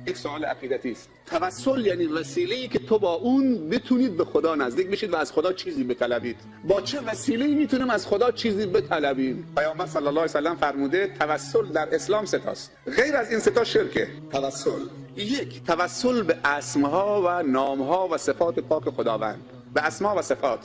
یک سوال عقیدتی است. توسل یعنی وسیله‌ای که تو با اون بتونید به خدا نزدیک بشید و از خدا چیزی بطلبید. با چه وسیله‌ای میتونیم از خدا چیزی بطلبیم؟ پیامبر صلی الله علیه و سلم فرموده توسل در اسلام سه تاست، غیر از این سه تا شرکه. توسل یک، توسل به اسمها و نامها و صفات پاک خداوند، به اسما و صفات.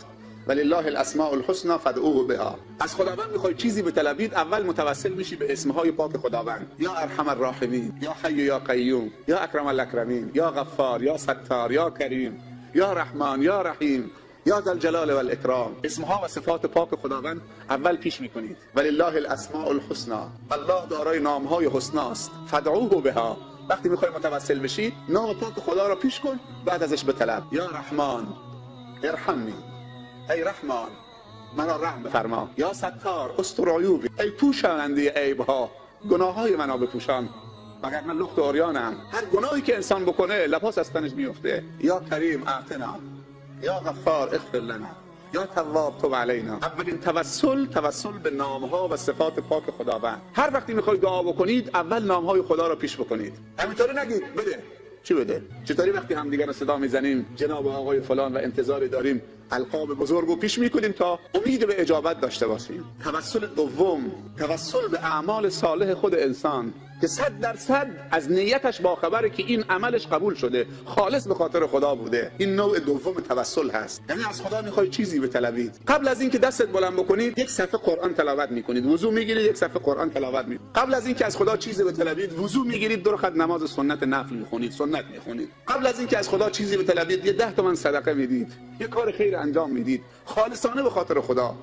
ولله الاسماء الحسنى فادعوه بها. از خداوند میخوای چیزی بطلبید، اول متوسل میشی به اسمهای پاک خداوند. یا ارحم الراحمین، یا حی یا قیوم، یا اکرم الاکرمین، یا غفار، یا ستار، یا کریم، یا رحمان، یا رحیم، یا ذا الجلال والاکرام. اسمها و صفات پاک خداوند اول پیش میکنید. ولله الاسماء الحسنى، الله دارای نامهای حسناست. فادعوه بها. وقتی میخوای متوسل بشی، نام پاک خدا را پیش کن، بعد ازش بطلب. یا رحمان ارحمنی، ای رحمان مرا رحم بفرما. یا ستار استر عیوبی، ای پوشاننده عیبها، گناههای مرا بپوشان، وگرنه لخت و عریانم. هر گناهی که انسان بکنه لپاس از تنش میفته. یا کریم اعطنا، یا غفار اغفر لنا، یا تواب تب علینا. اولین توسل، توسل به نامها و صفات پاک خداوند. هر وقتی میخواید دعا بکنید، اول نامهای خدا را پیش بکنید. همینطوری نگید بده، چی بده؟ چطوری وقتی همدیگر رو صدا میزنیم جناب آقای فلان و انتظاری داریم، القاب بزرگ رو پیش میکنیم تا امید به اجابت داشته باشیم. توسل دوم، توسل به اعمال صالح خود انسان که 100% از نیتش باخبره که این عملش قبول شده، خالص به خاطر خدا بوده. این نوع دوم توسل هست. یعنی از خدا میخوای چیزی بطلبید، قبل از اینکه دستت بلند بکنید یک صفحه قرآن تلاوت میکنید، وضو میگیرید یک صفحه قرآن تلاوت میکنید. قبل از اینکه از خدا چیزی بطلبید وضو میگیرید، دو رکعت نماز سنت نفل میخونید، سنت میخونید. قبل از اینکه از خدا چیزی بطلبید یه 10 تومن صدقه میدید، یه کار خیر انجام میدید، خالصانه به خاطر خدا.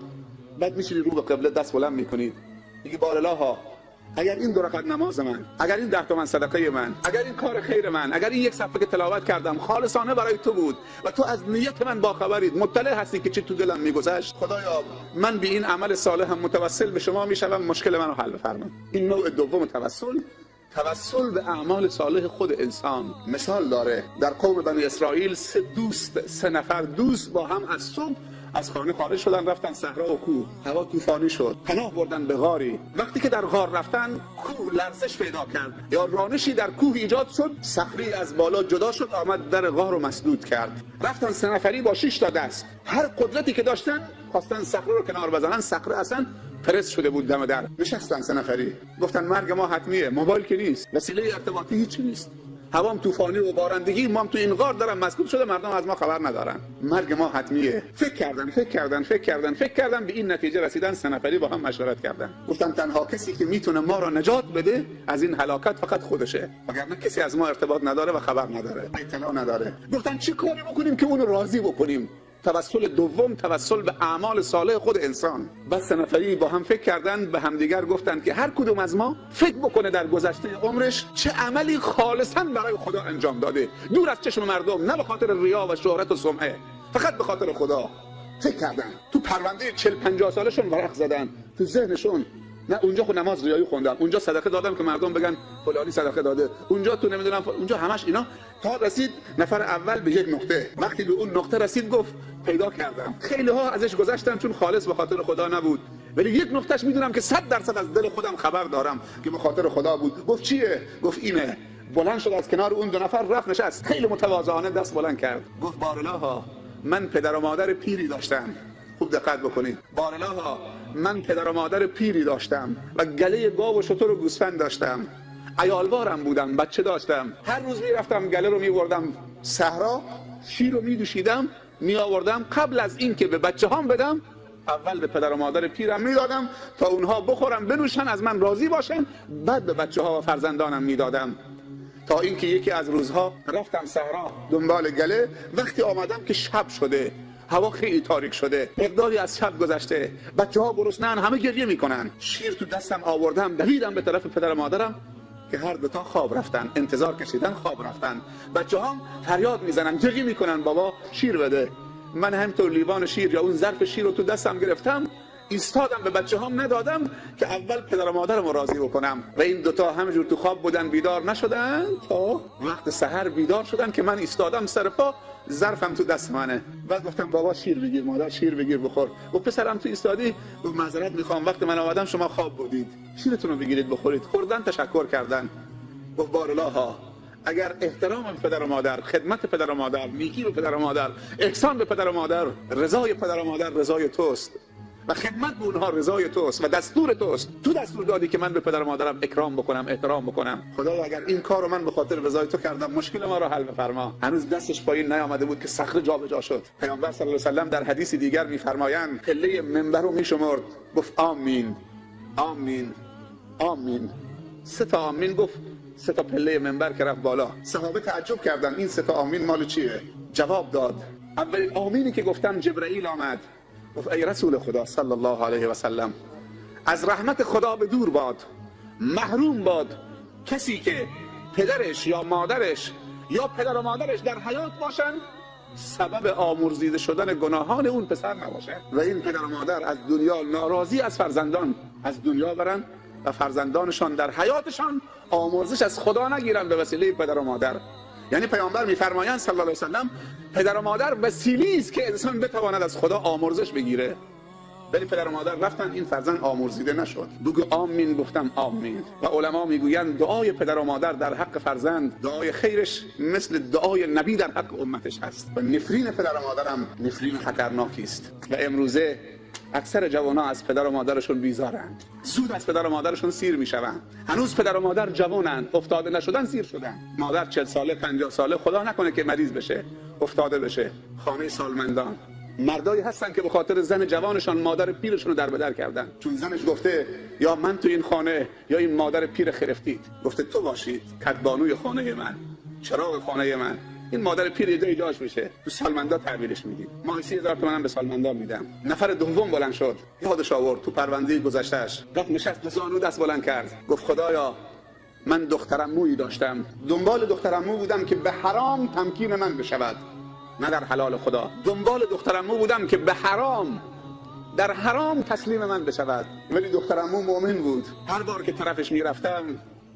بعد میشینید رو به قبله دست بلند میکنید، میگی بارالله، اگر این دو رکعت نماز من، اگر این 10 تومن صدقه من، اگر این کار خیر من، اگر این یک صفحه که تلاوت کردم خالصانه برای تو بود و تو از نیت من باخبرید، مطلع هستی که چی تو دلم میگذشت، خدایا من به این عمل صالحم متوسل به شما میشوم، مشکل منو حل بفرما. این نوع دوم توسل، توسل به اعمال صالح خود انسان. مثال داره در قوم بنی اسرائیل سه نفر دوست با هم از صبح از خانه خارج شدن، رفتن صحرا و کوه. هوا طوفانی شد، پناه بردن به غاری. وقتی که در غار رفتن، کوه لرزش پیدا کرد یا رانشی در کوه ایجاد شد، صخره از بالا جدا شد، آمد در غار رو مسدود کرد. رفتن 3 نفری با 6 تا دست، هر قدرتی که داشتن خواستن صخره رو کنار بزنن. صخره اصلا پرس شده بود دم در. نشستن 3 نفری، گفتن مرگ ما حتمیه، موبایل که نیست، وسیله ارتباطی هیچ نیست، هوام طوفانی و بارندگی، ما هم تو این غار دارم مسکوت شده، مردم از ما خبر ندارن، مرگ ما حتمیه. فکر کردن فکر کردن فکر کردن فکر کردن، به این نتیجه رسیدن. 3 نفری با هم مشورت کردن، گفتن تنها کسی که میتونه ما را نجات بده از این هلاکت فقط خودشه، وگرنه کسی از ما ارتباط نداره و خبر نداره، اطلاع نداره. گفتن چی کاری بکنیم که اون راضی بکنیم؟ توسل دوم، توسل به اعمال صالح خود انسان. بس 3 نفری با هم فکر کردن، به همدیگر گفتن که هر کدوم از ما فکر بکنه در گذشته عمرش چه عملی خالصا برای خدا انجام داده، دور از چشم مردم، نه به خاطر ریا و شهرت و سمعه، فقط به خاطر خدا. فکر کردن تو پرونده 40-50 سالشون ورق زدن، تو ذهنشون نه اونجا خود نماز ریایی خوندم، اونجا صدقه دادم که مردم بگن فلانی صدقه داده، اونجا تو نمیدونم اونجا، همش اینا. تا رسید نفر اول به یک نقطه، وقتی به اون نقطه رسید گفت پیدا کردم. خیلی ها ازش گذشتن چون خالص به خاطر خدا نبود، ولی یک نقطهش میدونم که 100% از دل خودم خبر دارم که به خاطر خدا بود. گفت چیه؟ گفت اینه. بلند شد از کنار اون 2 نفر رفت نشست، خیلی متواضعانه دست بلند کرد، گفت بارالله من پدر و مادر پیری داشتم. خوب دقت بکنید، بارالله من پدر و مادر پیری داشتم و گله گاو و شتر و گوسفند داشتم، عیالوارم بودم، بچه داشتم، هر روز میرفتم گله رو میبردم صحرا، شیر رو میدوشیدم میآوردم، قبل از اینکه به بچه هام بدم اول به پدر و مادر پیرم میدادم تا اونها بخورن بنوشن از من راضی باشن، بعد به بچه ها و فرزندانم میدادم. تا اینکه یکی از روزها رفتم صحرا دنبال گله، وقتی آمدم که شب شده، هوا خیلی تاریک شده، مقداری از شب گذشته، بچه ها گرسنه‌ان، همه گریه میکنن، شیر تو دستم آوردم، دویدم به طرف پدر و مادرم که هر دوتا خواب رفتن، انتظار کشیدن خواب رفتن. بچه هم فریاد میزنن، گریه میکنن بابا شیر بده. من همینطور لیوان شیر یا اون ظرف شیر رو تو دستم گرفتم، ایستادم به بچه هم ندادم که اول پدر و مادرم رو راضی بکنم. و این دوتا همینجور تو خواب بودن، بیدار نشدن تا وقت سحر بیدار شدن که من ایستادم سر پا، ظرفم تو دست منه. بعد گفتم بابا شیر بگیر، مادر شیر بگیر بخور. گفت پسرم تو ایستادی؟ گفت معذرت میخوام وقت من آمدم شما خواب بودید، شیرتون رو بگیرید بخورید. خوردن، تشکر کردن. گفت بارالله اگر احترام به پدر و مادر، خدمت پدر و مادر، نیکی به پدر و مادر، احسان به پدر و مادر، رضای پدر و مادر رضای توست و خدمت به اونها رضای توست و دستور توست، تو دستور دادی که من به پدر و مادرم اکرام بکنم، احترام بکنم. خدایا اگر این کارو من به خاطر رضای تو کردم، مشکل ما را حل بفرما. هنوز دستش پایین نیامده بود که صخره جابجا شد. پیامبر صلی الله علیه و سلم در حدیث دیگر میفرمایند پله منبر رو میشمرد، گفت آمین آمین آمین، سه تا آمین گفت، سه تا پله منبر که رفت بالا. صحابه تعجب کردن این سه تا آمین مال چیه؟ جواب داد اولین آمینی که گفتم جبرئیل آمد، گفت ای رسول خدا صلی الله علیه و سلم، از رحمت خدا به دور باد، محروم باد کسی که پدرش یا مادرش یا پدر و مادرش در حیات باشن، سبب آمرزیده شدن گناهان اون پسر نباشه و این پدر و مادر از دنیا ناراضی از فرزندان از دنیا برن و فرزندانشان در حیاتشان آمرزش از خدا نگیرن به وسیله پدر و مادر. یعنی پیامبر میفرمایند صلی الله علیه و سلم پدر و مادر وسیله است که انسان بتواند از خدا آمرزش بگیره. ولی پدر و مادر رفتن، این فرزند آمرزیده نشد. بگو آمین، گفتم آمین. و علما میگویند دعای پدر و مادر در حق فرزند، دعای خیرش مثل دعای نبی در حق امتش هست. و نفرین پدر و مادرم نفرین خطرناکی است. و امروزه اکثر جوان‌ها از پدر و مادرشون بیزارند، زود از پدر و مادرشون سیر میشوند. هنوز پدر و مادر جوانند، افتاده نشدن سیر شدن. مادر 40 ساله 50 ساله، خدا نکنه که مریض بشه، افتاده بشه، خانه سالمندان. مردایی هستن که به خاطر زن جوانشان مادر پیرشون رو در بدر کردن، چون زنش گفته یا من تو این خانه یا این مادر پیر خرفتید. گفته تو باشید کدبانوی خانه من، چراغ خانه من. این مادر پیر یه جایی جاش میشه، تو سالمندا تحویلش میدیم. ماهی 30,000 تومنم به سالمندا میدم. نفر دوم بلند شد، یادش آورد تو پرونده گذشتهش، رفت نشست، زانو دست بلند کرد، گفت خدایا من دخترعمویی داشتم، دنبال دخترعمو بودم که به حرام تمکین من بشود، نه در حلال خدا. دنبال دخترعمو بودم که به حرام، در حرام تسلیم من بشود. ولی دخترعمو مؤمن بود، هر بار که طرفش میرفتم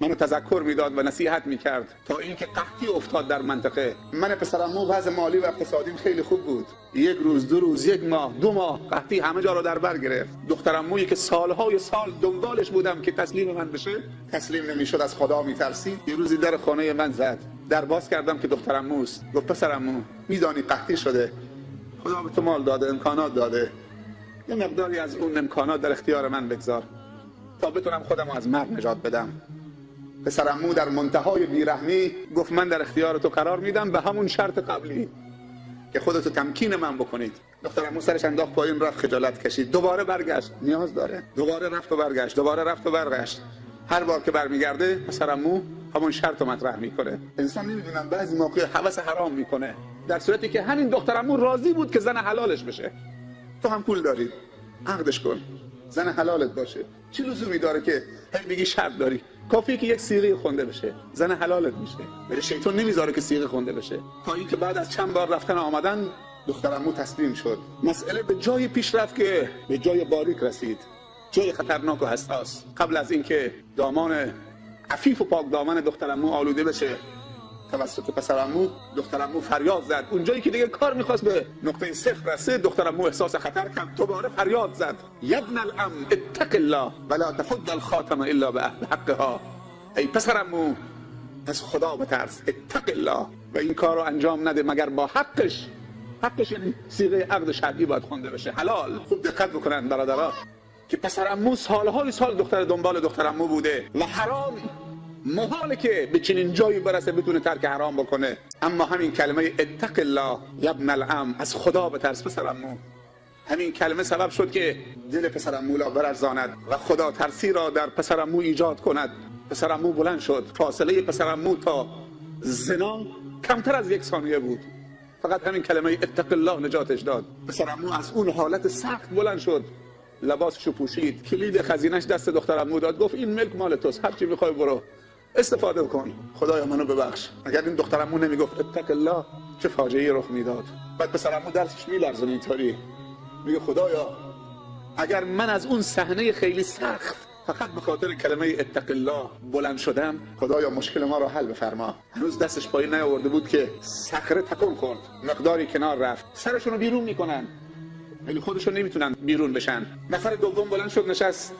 منو تذکر میداد و نصیحت میکرد، تا اینکه قحطی افتاد در منطقه. من پسرعمو وضع مالی و اقتصادیم خیلی خوب بود. یک روز، دو روز، یک ماه، دو ماه، قحطی همه جا رو در بر گرفت. دخترعمویی که سالهای سال دنبالش بودم که تسلیم من بشه، تسلیم نمیشد، از خدا میترسید. یه روزی در خانه من زد، در باز کردم که دخترعموست. گفت پسرعمو میدانی قحطی شده، خدا به تو مال داده، امکانات داده، یه مقداری از اون امکانات در اختیار من بگذار تا بتونم خودم از مرگ نجات بدم. پسرعمو در منتهای بیرحمی گفت من در اختیار تو قرار میدم به همون شرط قبلی که خودتو تمکین من بکنید. دخترعمو سرش انداخت پایین، رفت، خجالت کشید، دوباره برگشت، نیاز داره، دوباره رفت و برگشت، دوباره رفت و برگشت. هر بار که برمیگرده پسرعمو همون شرط رو مطرح میکنه. انسان نمیدونم بعضی موقع هوس حرام میکنه، در صورتی که همین دخترعمو راضی بود که زن حلالش بشه. تو هم پول داری، عقدش کن، زن حلالت باشه. چه لزومی داره که هی بگی شرط داری؟ کافیه که یک صیغه خونده بشه، زن حلالت میشه. ولی شیطان نمیذاره که صیغه خونده بشه، تا اینکه بعد از چند بار رفتن آمدن دخترعمو تسلیم شد. مسئله به جای پیش رفت که به جای باریک رسید، جای خطرناک و حساس. قبل از اینکه دامان عفیف و پاک دامن دخترعمو آلوده بشه توسط پسرعمو، دخترعمو فریاد زد. اونجایی که دیگه کار میخواست به نقطه صفر رسه، دخترعمو احساس خطر کرد، دوباره فریاد زد یبن العم اتق الله ولا تفض الخاتم الا بحقها. ای پسرعمو از خدا بترس، اتق الله، و این کار رو انجام نده مگر با حقش. حقش یعنی صیغه عقد شرعی باید خونده بشه، حلال. خوب دقت بکنن برادرها که پسرعمو سالهای سال دختر دنبال دخترعمو بوده و حرام محاله که به چنین جایی برسه بتونه ترک حرام بکنه. اما همین کلمه اتق الله یبن العم، از خدا بترس پسرعمو، همین کلمه سبب شد که دل پسرعمو را برارزاند و خدا ترسی را در پسرعمو ایجاد کند. پسرعمو بلند شد، فاصله پسرعمو تا زنا کمتر از 1 ثانیه بود، فقط همین کلمه اتق الله نجاتش داد. پسرعمو از اون حالت سخت بلند شد، لباسشو پوشید، کلید خزینش دست دخترعمو داد، گفت این ملک مال توست، هر چی میخوای برو استفاده کن، خدایا منو ببخش. اگر این دخترعمو نمیگفت اتق الله چه فاجعه‌ای رخ میداد. بعد پسرعمو درسش میلرزونه اینطوری، میگه خدایا اگر من از اون صحنه خیلی سخت فقط به خاطر کلمه اتق الله بلند شدم، خدایا مشکل ما را حل بفرما. هنوز دستش پایین نیاورده بود که صخره تکون خورد، مقداری کنار رفت. سرشون رو بیرون میکنن ولی خودشون نمیتونن بیرون بشن. نفر دوم بلند شد نشست،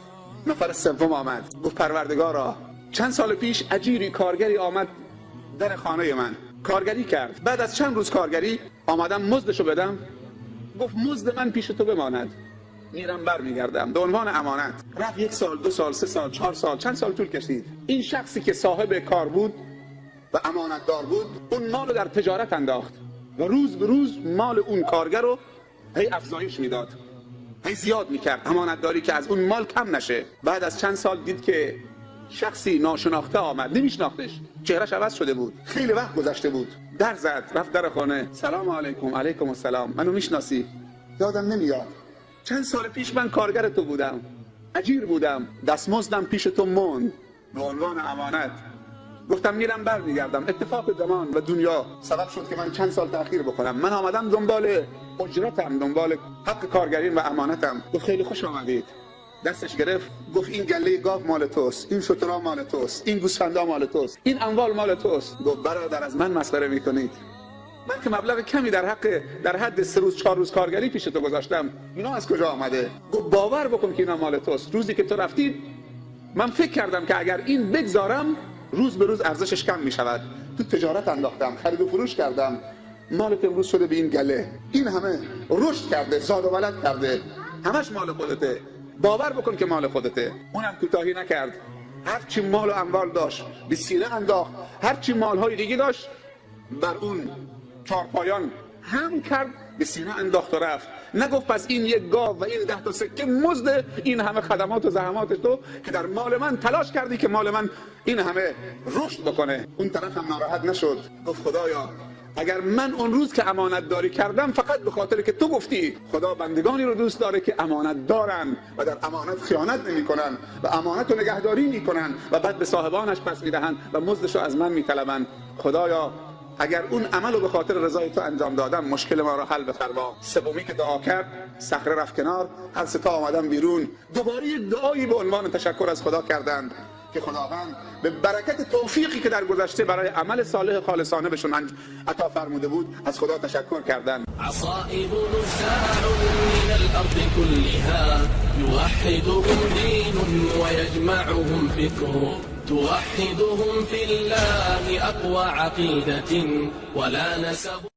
نفر سوم آمد گفت پروردگارا چند سال پیش اجیری کارگری آمد در خانه من، کارگری کرد. بعد از چند روز کارگری آمدم مزدشو بدم، گفت مزد من پیش تو بماند، میرم برمیگردم به عنوان امانت. رفت 1 سال، 2 سال، 3 سال، 4 سال، چند سال طول کشید. این شخصی که صاحب کار بود و امانتدار بود، اون مال رو در تجارت انداخت و روز به روز مال اون کارگر رو هی افزایش میداد، هی زیاد میکرد، امانتداری که از اون مال کم نشه. بعد از چند سال دید که شخصی ناشناخته آمد، نمیشناختش، چهرهش عوض شده بود، خیلی وقت گذشته بود. در زد، رفت در خانه، سلام علیکم. علیکم السلام، منو میشناسی؟ یادم نمیاد، چند سال پیش من کارگر تو بودم، اجیر بودم، دستمزدم پیش تو موند به عنوان امانت. گفتم میرم برمیگردم. اتفاق زمان و دنیا سبب شد که من چند سال تأخیر بکنم. من آمدم دنبال اجرتم، دنبال حق کارگریم و امانتم. گفت خیلی خوش آمدید. دستش گرفت، گفت این گله گاو مال توست، این شترا مال توست، این گوسفندا مال توست، این اموال مال توست. گفت برادر از من مسخره میکنید؟ من که مبلغ کمی در حد 3 روز 4 روز کارگری پیش تو گذاشتم، اینا از کجا آمده؟ گفت باور بکن که اینا مال توست. روزی که تو رفتید من فکر کردم که اگر این بگذارم روز به روز ارزشش کم میشود. تو تجارت انداختم، خرید و فروش کردم، مالت امروز شده به این گله، این همه رشد کرده، زاد و ولد کرده، همش مال خودته، باور بکن که مال خودته. اونم کوتاهی نکرد، هرچی مال و اموال داشت به سینه انداخت، هرچی مالهای دیگه داشت بر اون چارپایان هم کرد، به سینه انداخت و رفت. نگفت پس این یک گاو و این 10 تا سکه مزد این همه خدمات و زحمات تو که در مال من تلاش کردی که مال من این همه رشد بکنه. اون طرف هم ناراحت نشد، گفت خدایا اگر من اون روز که امانت داری کردم فقط به خاطر که تو گفتی خدا بندگانی رو دوست داره که امانت دارن و در امانت خیانت نمیکنن و امانت رو نگهداری میکنن و بعد به صاحبانش پس میدهن و مزدش رو از من میطلبن، خدایا اگر اون عمل رو به خاطر رضای تو انجام دادم مشکل ما رو حل بفرما. سومی که دعا کرد، صخره رفت کنار، هر سه تا آمدن بیرون، دوباره یک دعایی به عنوان تشکر از خدا کردند که خداوند به برکت توفیقی که در گذشته برای عمل صالح خالصانه بهشون عطا فرموده بود از خدا تشکر کردند. عصائب نزاع من الارض كلها يوحدهم دين ويجمعهم فكر توحدهم في الله اقوى عقيدة ولا نسب.